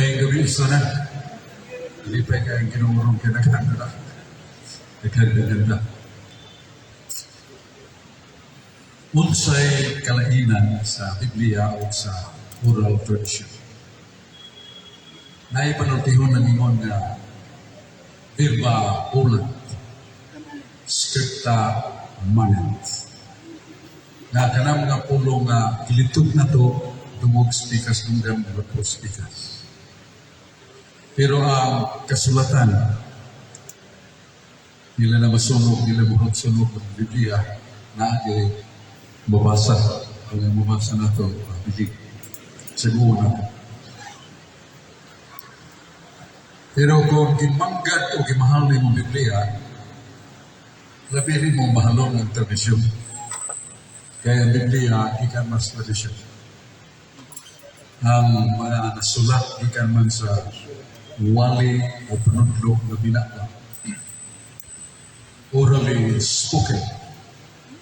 Maayong gabii sa tanan. Lipay kaayo ang Ginoo kay daghan na. Daghan ganda. Unsay kalainan sa Biblia o sa oral tradition? Naay panultihon nga ingon nga "Verba volant, scripta manent." Na kanang mga pulong nga gilitog na to dungog sa pikas, dunggan po sa pikas. Pero ang kasulatan nila na masunog, nila buhat sunog ang Biblia na mabasa. Ang mabasa na to, bilig. Siguro na to. Pero kung gimanggad o gimahal nimo Biblia, labi rin mo mahalon ang tradisyon. Kaya ang Biblia, gikan man sa tradisyon. Ang mga nasulat gikan man sa wali o panudlo na binaba. Orally spoken.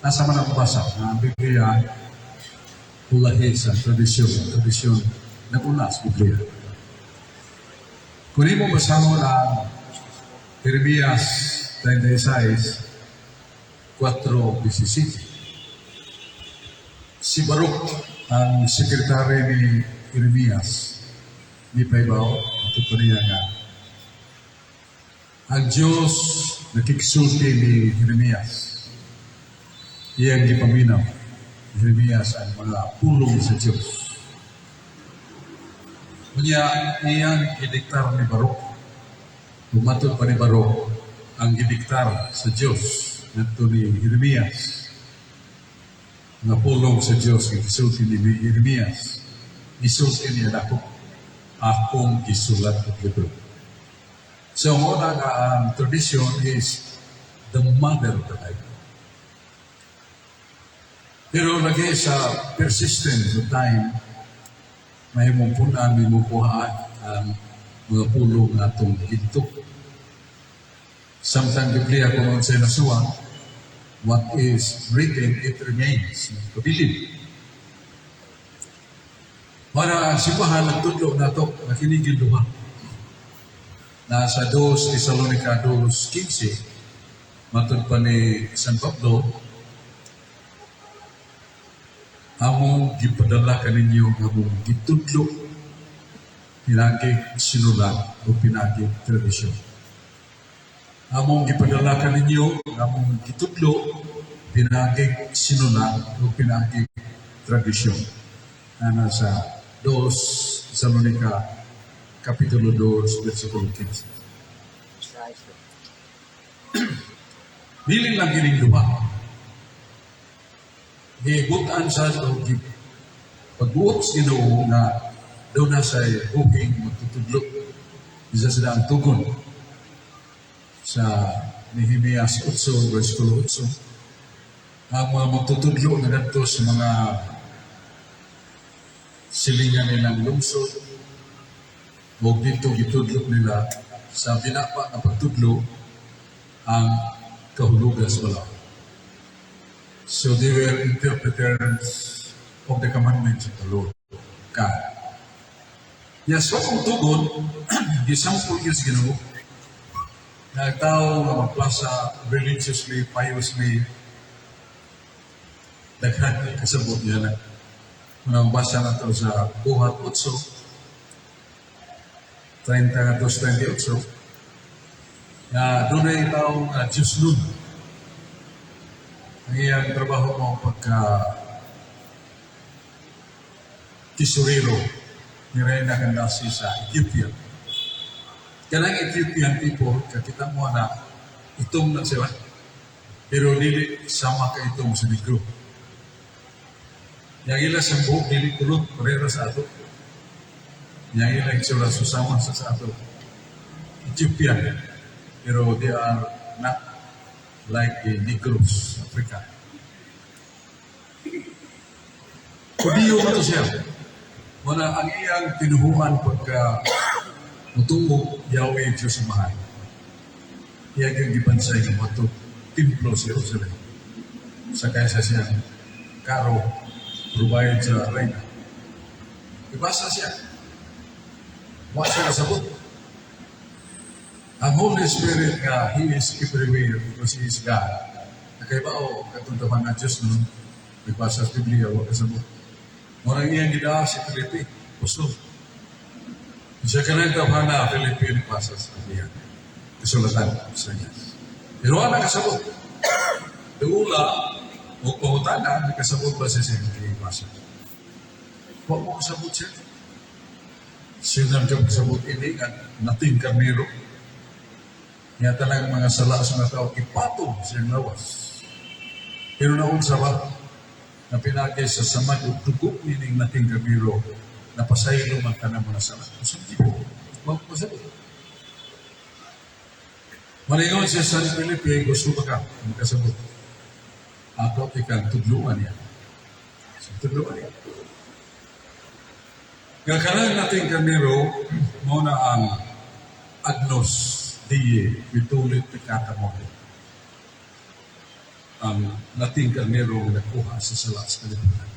Nasa man ang basa na ang Biblia ulahi sa tradisyon, tradisyon nag-una sa Biblia. Kung imo basahon ang Jeremias 36, 4:17. Si Baruch, ang sekretary ni Jeremias, ni Paybaw, ito pa niya nga, ang Diyos nakiksulti ni Jeremias. Iyang gipaminaw Jeremias ang mga pulong sa Diyos. Unya, iyang gidiktar ni Baruch. Bumatod pa ni Baruch ang gidiktar sa Diyos ngadto ni Jeremias. Nga pulong sa Diyos gisulti ni Jeremias. Gisulti niya nako akong gisulat og libro. So, mao na nga ang tradition is the mother of the Bible. Pero lagi sa persistence of time, mahimong punan, mahimong kuhaan ang mga pulong nga atong ginto. Samtang Biblia kung unsay nasuwat, what is written, it remains. Kabilin. Para ang simbahan nagtudlo nato na kinigil duha. Nasa 2 Tesalonica 2:15, matod pa ni San Pablo, among gipadala kaninyo nga among gitudlo pinagi sinulat o pinagi tradisyon. Among gipadala kaninyo nga among gitudlo pinagi sinulat o pinagi tradisyon. Na nasa 2 Tesalonica Kapitulo 2, versikulo 15. Dili lang kining duha. Gibutan sa o pagbuot sa Ginoo nga duna say buhing magtutudlo. Isa sila ang tugon sa Nehemias 8, versikulo 8. Ang mga magtutudlo na ngadto sa mga silingan nilang lungsod o dito gitudlo nila sa binapa nga pagtudlo ang kahulugan sa balaod. So they were interpreters of the commandments of the Lord God. Yes, so kung tugon, gisampol gyud sa Ginoo na ang tao nga magplasa religiously, piously, daghan kasabot niya na. Mga basa na to sa Buhat 8, 32, 38, na dunay tao nga Diyos nun. Ang iyang trabaho mo pagka tisurero ni Reyna Candace sa Ethiopia. Kanang Ethiopian people, kakita mo na itom na sila. Pero dili sama ka itom sa Negro. Yang ila sa buhok, dili kulot, parera sa ato. Yang ila itsura susama sa ato. Ethiopian. Pero they are not like the Negroes, Africa. Hudiyo man to siya. Muna ang iyang tinuhuan pagka mutuo Yahweh Diyos Amahan. Iya yung gibansay nga moadto templo sa Jerusalem. Sakay sa siyang karo provide sa reyna. Ibasa siya. Wa siya kasabot. Ang Holy Spirit nga, He is everywhere because He is God. Nakahibaw, katong taman na Diyos nun, nagbasa sa Biblia, wa kasabot. Mao nang iyang gidaa si Felipe, apostol. Siya kanang tawhana, Felipe, nagbasa sa Biblia. Kasulatan sa niya. Pero wala kasabot. Dula, o pangutana, nakasabot ba siya sa iyang basa? Wa mo kasabot siya. Siya nang kasabot ini nga nating karnero. Niya tanang mga sala sa mga tao, ipatong siyang lawas. Pero naunsa ba? Na pinagi sa samad ug dugo nining nating karnero, napasaylo man tanang mga sala. Kasabot. Wa mo kasabot. Malingon siya sa San Felipe, gusto ba ka? Makasabot. Ako ikang tudluan niya. So, tudluan niya. Nga kanang nating karnero, mao na ang Agnus Dei qui tollit peccata mundi. Ang nating karnero nga nakuha sa sala sa kalibutan.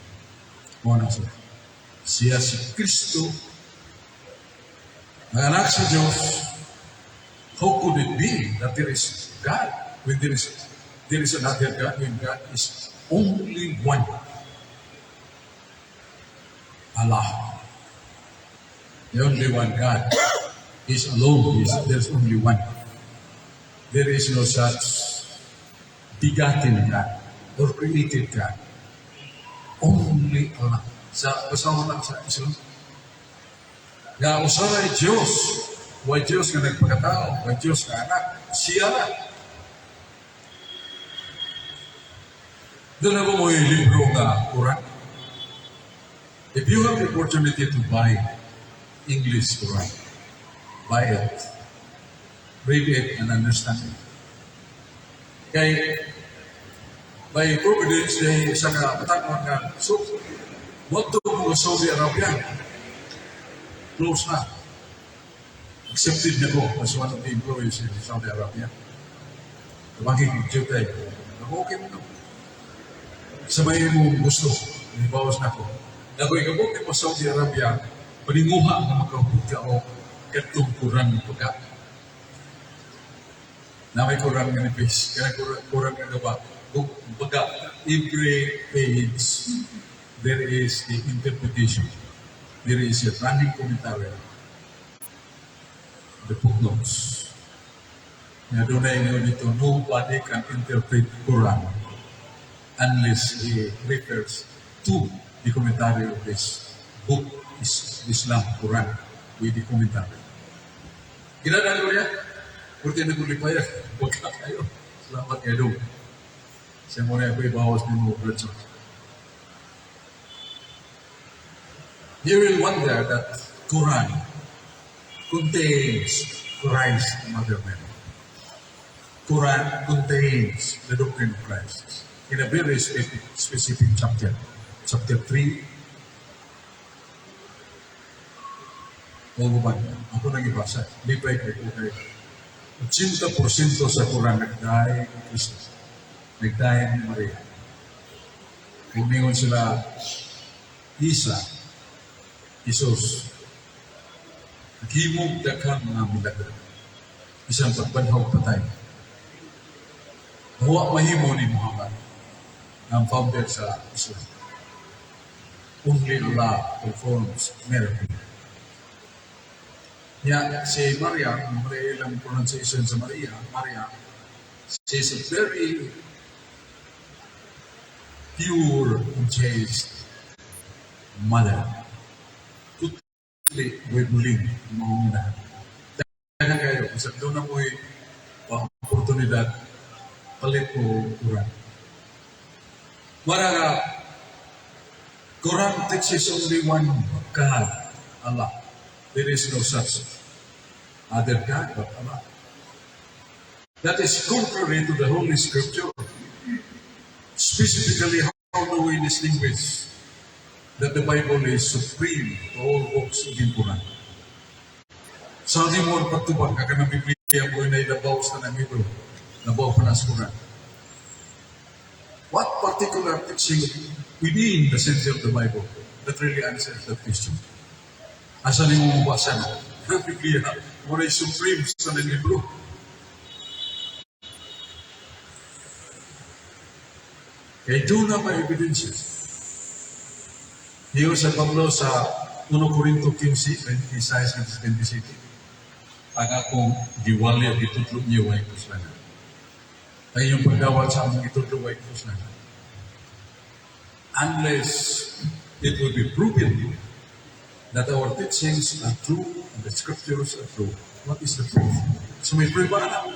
Mao na siya. Siya si Kristo, ang anak sa Diyos. How could it be that there is God when there is another God, when God is only one? Allah. The only one God is alone. There's only one. There is no such begotten God or created God. Only Allah. Sa basahon lang sa Islam. Nga usahay Diyos, way Diyos nga nagpakatao, way Diyos nga anak, siya na. Doon ako mo yung libro nga Quran. If you have the opportunity to buy English Quran, buy it. Read it and understand it. Kay by providence, dahil sa ka patakon nga, so, what to mo Saudi Arabia? Close na. Accepted na ko as one of the employees in Saudi Arabia. Tumagig duty. Ako, okay mo na. Sabay mo gusto, nibawas na ko. Nakoy kabuk mo Saudi Arabia, paninguha nga makahupot ka o katong Quran nga baga. Na may Quran nga nipis, kaya Quran nga gaba. Kung baga, every page, there is the interpretation. There is a running commentary. The footnotes. Nga doon na inyo dito, nobody can interpret Quran unless he refers to the commentary of this book, is Islam, Quran, with the commentary. Ginadaan ko niya. Purti na ko lipaya. Huwag ka kayo. Salamat kayo dong. Siya mo na ako ibawas ni mo, Brother. You will wonder that Quran contains Christ, Mother Mary. Quran contains the doctrine of Christ in a very specific chapter. Chapter 3. O ba? Ako nang ibasa. Lipay kay ko kay 80% sa Quran nagdaay kay Kristo. Nagdaay ni Maria. Kung ningon sila, Isa, Jesus, naghimog daghang mga milagro. Isang pagbanhaw patay. Wa mahimo ni Muhammad ang founder sa Islam. Only Allah performs miracle. Ya, si Maria, Maria lang pronunciation sa Maria, Maria, she is a very pure and chaste mother. Totally wibuling mga una. Daghang kayo, kung doon na mo'y oportunidad, palit ko Quran. Mara Quran teaches only one God, Allah. There is no such other God but Allah. That is contrary to the Holy Scripture. Specifically, how do we distinguish that the Bible is supreme to all books in Quran? Sa di mo ang pagtubag, ka ng Biblia mo na ilabaw sa ng libro, labaw pa na sa Quran. What particular teaching within the center of the Bible that really answers that question? Asa ni mo mabasa na? Ang Biblia, mao supreme sa libro. Kay duna may ebidensya. Niyo sa Pablo sa 1 Corinto 15, 26 and 27. Ang akong giwali at gitudlo niyo ay puslanan. Ang inyong pagdawat sa among gitudlo ay puslanan. Unless it will be proven that our teachings are true and the scriptures are true. What is the proof? So may prueba na.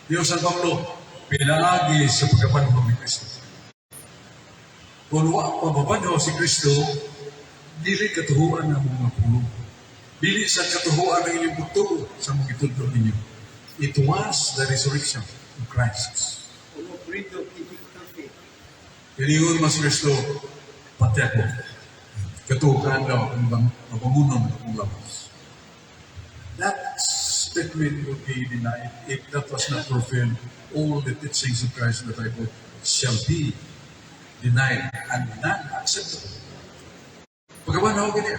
Dios San Pablo, pinaagi sa pagkabanhaw ni Kristo. Kung wa pa mabanhaw si Kristo, dili katuhuan ang mga pulong. Dili sa katuhuan ang inyong pagtuo sa mga gitudlo ninyo. It was the resurrection of Christ. 1 Corinto 15:14. Kiniingon mas Kristo, pati ako. Katukan daw ang mabangunon akong lawas. That statement would be denied if that was not fulfilled. All the teachings of Christ in the Bible shall be denied and not acceptable. Pagkabanhaw gani.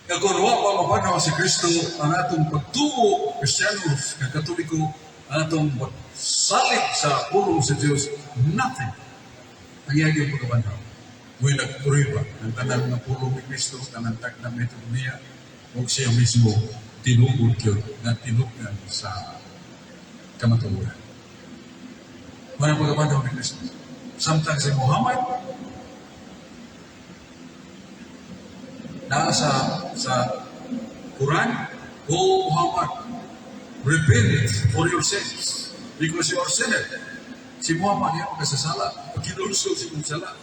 Kaya kung wa pa mabanhaw si Kristo, ang atong pagtuo, Kristiyanos, kag Katoliko, ang atong pagsalig sa pulong sa Diyos, nothing. Ang iyang yung pagkabanhaw. Muy nagprueba ng tanan nga pulong ni Kristo, tanan tagna metodo niya, ug siya mismo tinugod yun na tinugdan sa kamatuoran. Walang pagkabanhaw ni Kristo. Samtang si Muhammad, naa sa Quran, "O Muhammad, repent for your sins because you are sinner." Si Muhammad niya pagkasasala, pagkinulsol si mong sala.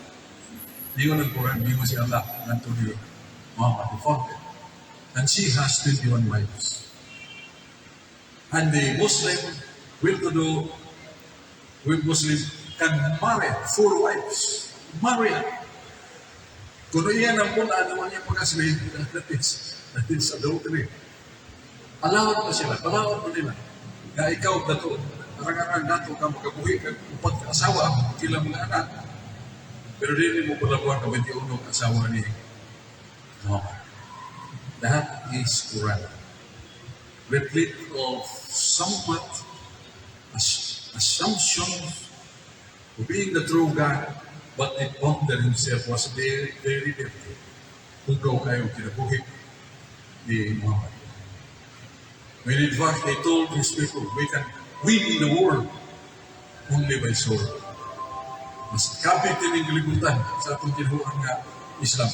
Niyon ang Quran, niyon si Allah, ngadto ni Muhammad, the father. And she has 21 wives. And the Muslim will to do with Muslim can marry four wives. Marry her. Kung iyan ang puna naman niya pagkasli, that is adultery. Allowed na sila, allowed mo nila. Nga ikaw, dato, arang-arang dato ka makabuhi ka upat ka asawa, kila mga anak. Pero dili mo palabuhan ka 21 ka asawa ni Muhammad. That is Quran. Replete of somewhat assumption of being the true God, but the founder himself was very, very dirty. Hugaw kayo kinabuhi ni Muhammad. When in fact they told his people, "We can win the world only by sword." Mas kapit din ang kalibutan sa atong kinabuhan nga Islam.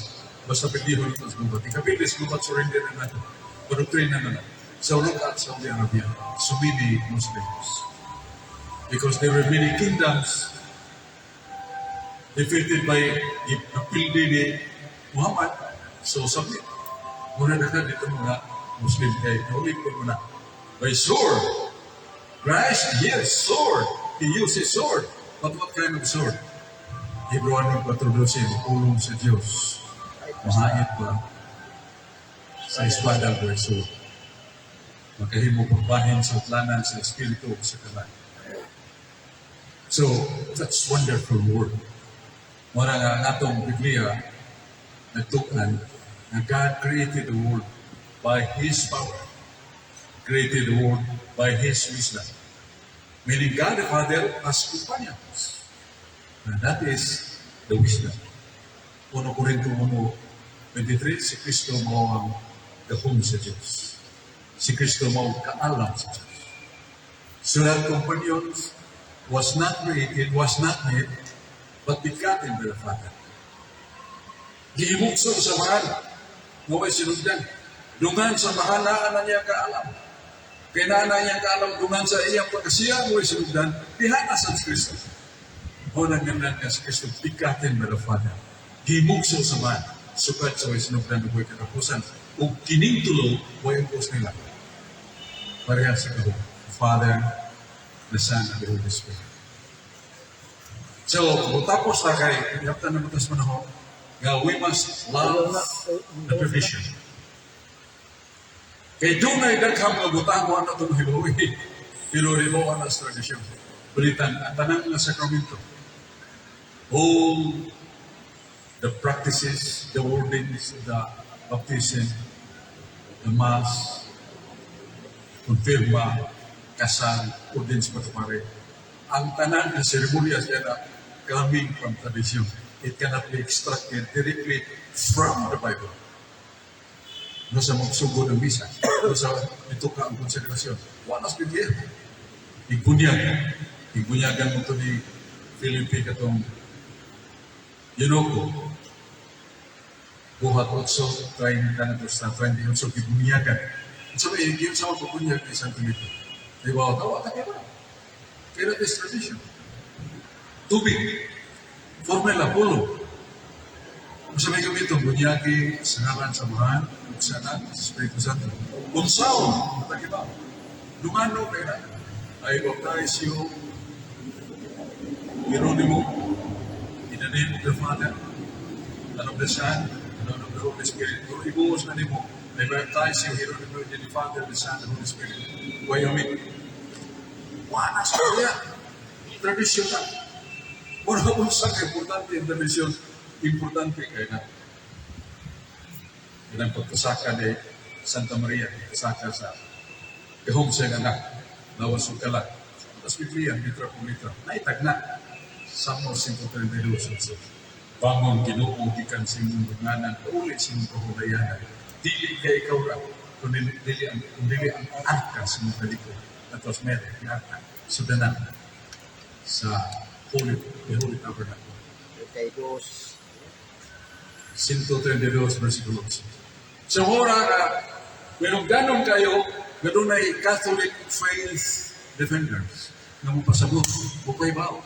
Basta pagdihon ito sa gubat. Ikapili sa gubat, surrender na natin. Padoktrina na lang. So look at Saudi Arabia. So many Muslims. Because there were many kingdoms defeated by napildi ni Muhammad. So submit. Muna na dito mga Muslim kay naulipon mo na. By sword. Christ, yes, sword. He used his sword. But what kind of sword? Hebreo 4:12, pulong sa Diyos. Mahait ba sa espada o sword? Makahimo pagbahin sa utlanan sa espiritu o sa kalan. So, that's wonderful word. Mura nga ang atong Biblia nagtukan na God created the world by His power. Created the world by His wisdom. Meaning God the Father has companions. And that is the wisdom. 1 Corinto 1:23, si Kristo mao ang gahom sa Diyos. Si Kristo mao kaalam sa Diyos. So that companions was not created, was not made, but begotten by the Father. Gihimugso sa mahal, nga way sinugdan. Dungan sa mahal naa na niya kaalam. Kay naa na niya kaalam dungan sa iyang pagkasiya, nga way sinugdan, dihana sa Kristo. O naggandan ka sa Kristo, begotten by the Father. Gihimugso sa mahal, sukad sa way sinugdan ug way katapusan. Ug kining tulo, way ubos nila. Pareha sa gahom. Father, the Son, and the Holy Spirit. So, tapos na kay, haptan na matas manahon, nga we must love the tradition. Kay dunay daghang mga butang wa na ito mahibawi. Pero ribo na sa tradisyon. Balitan, ang tanang nga sakramento. All the practices, the wordings, the Baptism, the Mass, konfirma, kasal, ordin sa pagpapare. Ang tanan ng seremonya siya na coming from tradition. It cannot be extracted directly from the Bible. No sa magsugod ang misa, no sa mituka ang konsekrasyon. Wala sa Biblia. Igbunyag. Igbunyagan mo to ni Felipe katong Yunoko. Buhat 8, 30 na to sa 28, gibunyagan. So, eh, giyon sa pagbunyag ni San Felipe. Di ba, tawa ta kaya ba? Kaya that is tradition. Tubig. Formula, pulo. Kung sa may gamitong, bunyagi sa ngalan sa Amahan, ug sa Anak, sa Espiritu Santo. Unsaon, matagibaw. Dumano, kaya I baptize you, Geronimo, in the name of the Father, and of the Son, and of the Holy Spirit. Or ibuhos na nimo, I baptize you, Geronimo, in the Father, the Son, and the Holy Spirit. Wyoming. Wala sa kaya. Tradisyon na. Wala mo sa importante ang tradisyon. Importante kay na. Yan ang pagpasaka ni Santa Maria, pagpasaka sa gahom sa iyang anak, lawas ug kalag. Tapos Biblia, mitra po mitra. Naitag na. Salmo 132. Bangon Ginoo gikan sa imong lubnganan, uli sa imong kahulayanan. Dili kay ikaw ra, kun dili ang arka sa imong kalikod. That was Mary, the arka. Sudanan sa the Holy Tabernacle. 32. 132 versikulo 8. Sa ora ka, pero ganon kayo, gadunay Catholic faith defenders nga mopasabot, mopaybaw.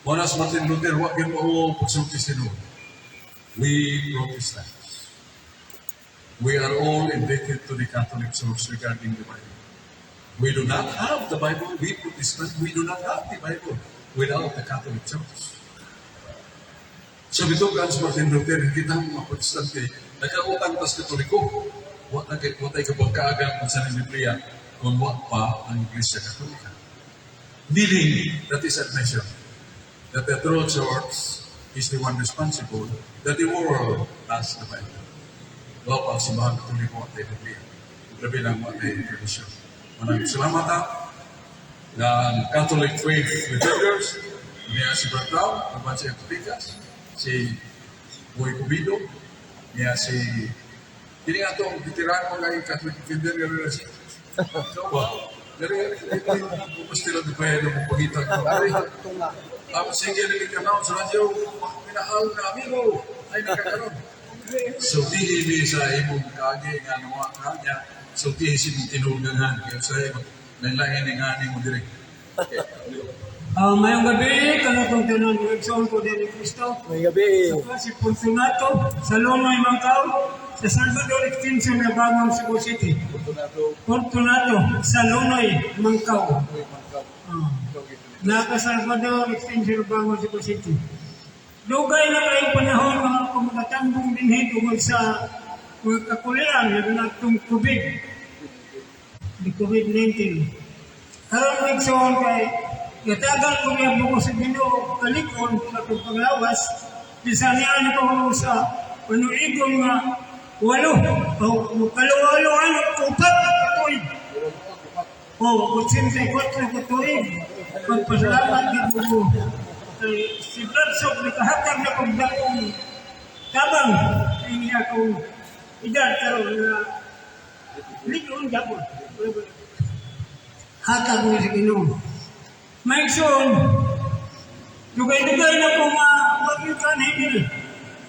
Wala sa Martin Luther, wa gyud mo pagsulti sa Ginoo. We Protestants, we are all indebted to the Catholic Church regarding the Bible. We do not have the Bible. We Protestants, we do not have the Bible without the Catholic Church. Sa bitugan sa Martin Luther, kita mga Protestante, nagkautang tas Katoliko. Wa tay kabagkaagan kung sa Biblia kung wa pa ang Iglesia Katolika. Meaning, that is admission that the true church is the one responsible, that the world has the Bible. Wa pa ang simbahan Katoliko at Biblia. Labi lang wa tay tradisyon. Maraming salamat ha ng Catholic Faith Defenders, niya si Bertao, uban si Antipikas, si Boy Cubido, niya si kini nga itong veterano nga yung Catholic Defender nga rin si Wow. Dari, pastila di pa mo pagita ko. Ari, Tunga. ah, sige, nili ka na sa radyo, minahal na amigo, ay nakakaroon. Sultihi ni sa imong kaagi nga nawa ka niya, sultihi si imong tinunggangan, kaya sa imong lain-lain nga mo diri. Ah, mayong gabi, kanatong tanan igsoon ko din ni Kristo. May gabi. Sa si Fortunato, sa Lunoy Mangkaw, sa Salvador Extension na Bagong Cebu City. Fortunato. Fortunato, sa Lunoy Mangkaw. Naka Salvador Extension Bagong Cebu City. Dugay na kayong panahon mga kumagatambong dinhi tungod sa mga kakulian na natong tubig. The COVID-19. Karon igsoon kay gatagan ko niya buko sa Ginoo kalikon sa akong panglawas bisan niya na ko sa panuigong nga walo o kaluwaluan upat ka tuig o 84 ka tuig. Pagpasalamat gid ko kay si Brad Sok nakahatag na kong dakong tabang ini akong edad karon nga ligon gapon hatag mo sa Ginoo. Maigsoon, dugay-dugay na ko nga magikan hindi.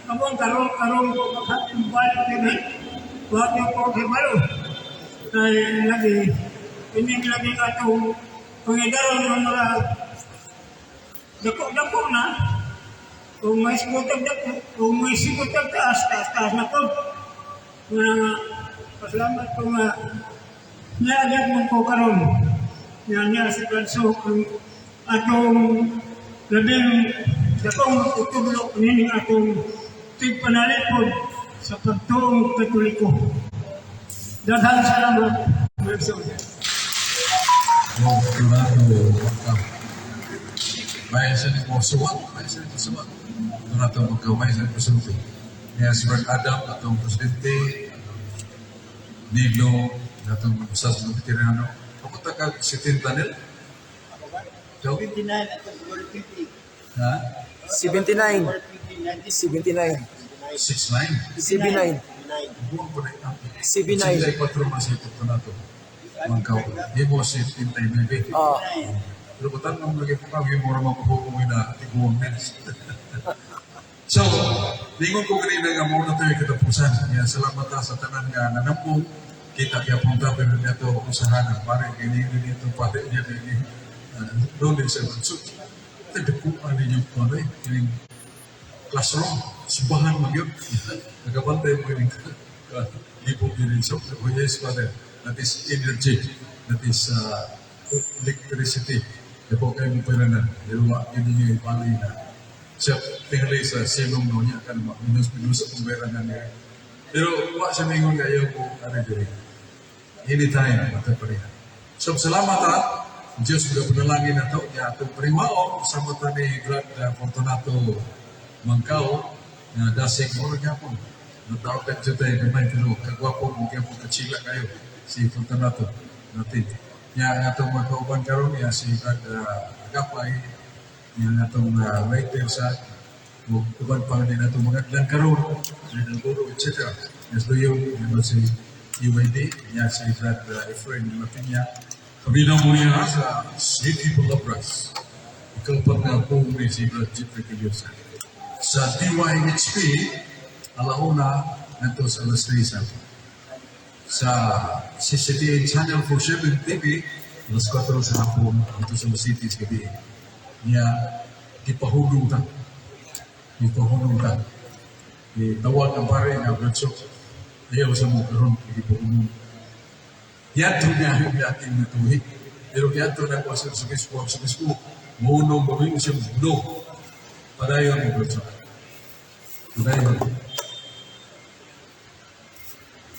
Among karon karon ko maghatid balik dinhi. Wa ko kibalo. Kay lagi ini lagi atong pangidaron nga mga dako-dako na. Kung may sikutag dako, kung may sikutag taas, taas, taas na ko. Nga pasalamat ko nga niagad mo ko karon. Nga niya si Franso ang atong labing dakong utudlo nining atong tigpanalipod sa pagtuong Katoliko. Daghang salamat. Maigsoon. Fortunato Mangkaw. May sa nimo suwat, may sa nimo suwat. Fortunato Mangkaw, may sa nimo sulti. Niya si Brad Adam, atong presidente, Nilo, atong usa sa mga veterano. Ako ta kag 70 nil. So, 29 at 50. ha? 79. 79. 79. 69. 79. Buwan ko na ito. 79. 74 man si Fortunato. Mangkaw. Himo 79. Ah, Pero batan mo lagi po kami mura mapuhong na tiguang minutes. So, lingon ko kanina nga mao na tayo katapusan. Kaya salamat ta sa tanan nga nanampo. Kita kaya punta pero niya to usahan ang pare kini ni ito pare niya ni doon din sa bansot. Tagdakuan ninyo ko ano eh. Kining classroom, simbahan man yun. Nagabantay mo yung libog din so. Oh yes, Father. That is energy. That is electricity. Dapo kayo mo pera na. Dalawa, yun yung ibali na. Siya, tingali sa silong no niya, kan minus-minus akong pera na niya. Pero, wa siya mingon kayo ko, ano diri. Anytime, mata pareha. So, salamat ha. Diyos mga panalangin na to. Ya, atong pariwao, sama ta ni Brad Fortunato Mangkao, na dasig mo rin gyapon. Natawag ka dyan tayo gamay, pero kagwapo mo gyapon katsila kayo, si Fortunato natin. Ya, ang atong mga kauban karon ya si Brad Agapay, ya ang atong writer sa ug uban pa rin atong mga aglan karon, Lionel Goro, etc. Yes, Luyong, ya si UID, ya si Brad Efrain Lapinya. Kabila mo niya sa City Palabras. Ikaw pa nga po ni si Brad Jeffrey Caliosa. Sa DYHP, alauna, nandito sa alas 3 sa CCTV Channel 47 TV, alas 4 sa hapon, dito sa City sa gabi. Niya, gipahulong ta. Gipahulong ta. Itawag ang pare nga Brad Sok. Ayaw sa mo karon gipahulong. Yadto niya yung ating natuhi. Pero yadto na ko sa Obispo, sa Obispo, maunong mo siya no. Padayon mo, Brad Sok. Padayon.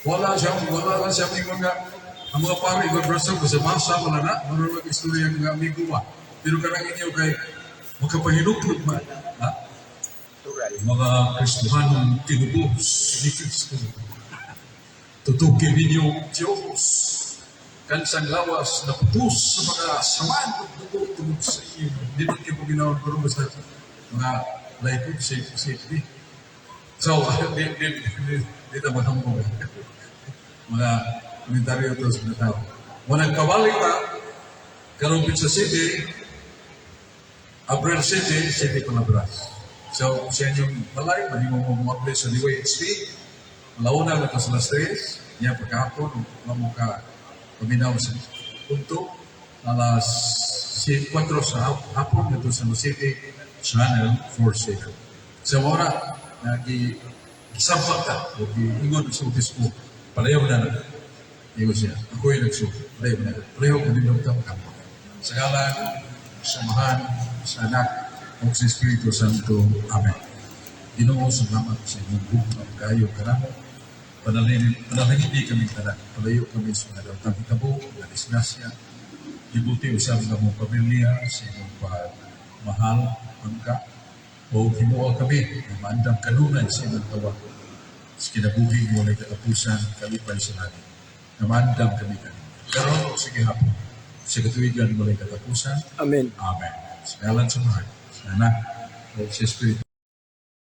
Wala lang siya may mga ang mga pare ko Brad Sok, sa masa wala na, marunong mag-istorya ng mga amigo ba. Pero kanang inyo kay makapahinuklog man. Ha? Mga Kristohanong tinubos ni Kristo. Tutukin ninyo ang Diyos. Kansang lawas na putus sa mga samaan at dugo tungod sa iyo. Hindi man kayo ginawang pero basta mga laikog, safe, safety. So, di ta maghambog. Mga komentaryo to sa mga tao. Walang kawalik ta, karong sa City, April City, City Palabras. So, sa inyong balay, mahimo mo mo sa DYHP, alauna na sa alas 3, niya pagkahapon, mo ka paminaw sa punto, alas 4 sa hapon, dito sa City, Channel 47. Sa ora, nagi gisampak ta, o giingon sa obispo, palayaw na na. Ingon siya, ako'y nagsuko, palayaw na. Palayaw ko din ang kampo. Sa ngalan, sa Amahan, sa Anak, o sa Espiritu Santo. Amen. Ginoo, salamat sa inyong gugma kayo kanamo. Panalangin, panalangin kami tanan. Palayo kami sa mga daotang hitabo, mga disgrasya. Gibuti usab nga mong pamilya sa imong pagmahal, pangka, o himuha kami na maandam kanunay sa imong tawag. Sa kinabuhi mo walay katapusan, kalipay sa langit. Na maandam kami kami. Karon o sige hapon. Sa katuigan walay katapusan. Amen. Amen. Sa ngalan sa Amahan, sa Anak, o sa Espiritu